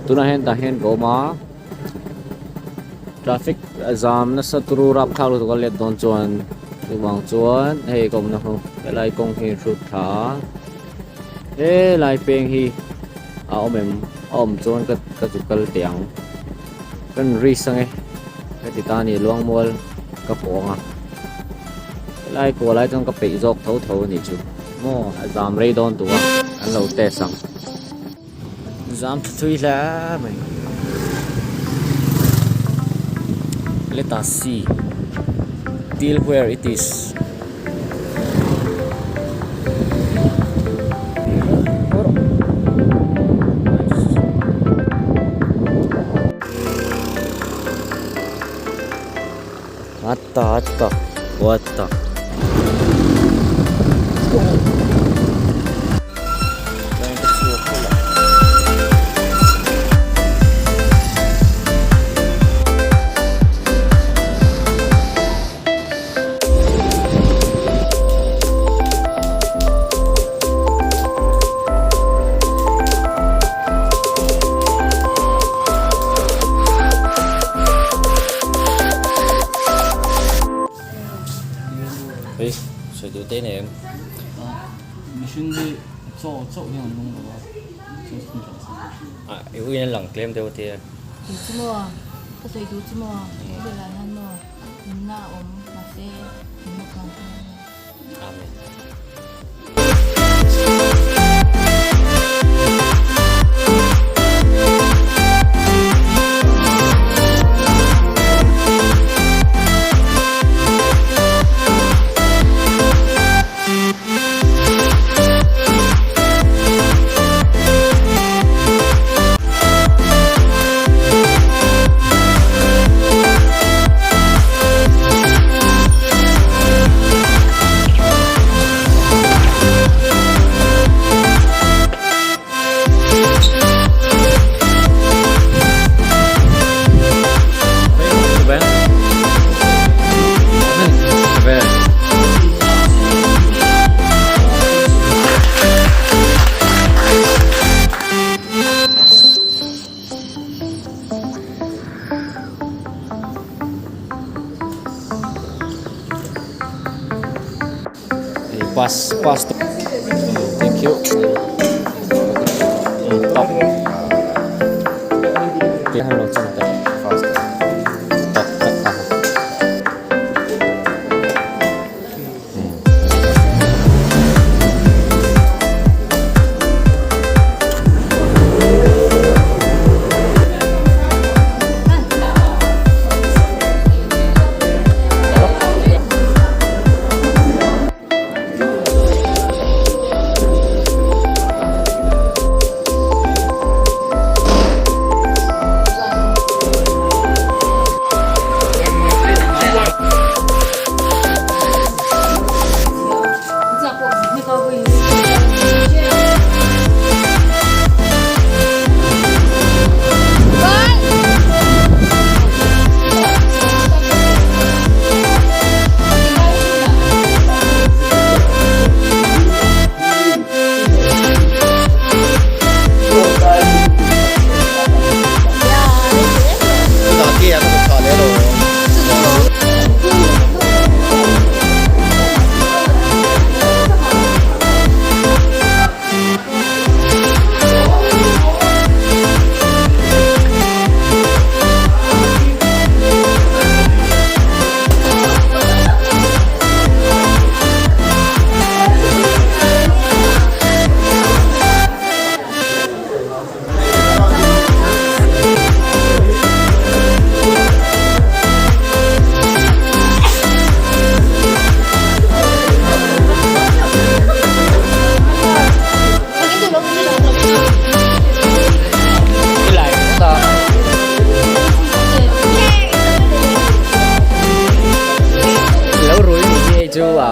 Tunah hian tah hian ka awm a traffic a zam nasa turu rapthlak lutuk a let dawn chuan chuvang chuan hei ka awmna ho helai kawng hi an hrut thla a helai peng hi a awm em a awm chuan ka ka zu kal teh ang kan risk ang e ka ti ta a ni luangmual ka pawng a helai kuah lai chuan ka peih zawk tho tho a nih chu maw a zam rei dawn duh a an lo test ang. Zam tha thui hle mai. Let us see till where it is. Atta atta watta. Hei sawi duh te nei em? Mihring hi chaw chauh hian an lung lo a, chaw chhun tawh se. Ah i uiin a lang tlem deuh atia. Kei chu maw, ka sawi duh chu maw, khawvelah hian maw nunna a awm mahse nunna tluang tluang a ni. Amen. Pass pass thank you top top top Lo rui ni hi hei chu a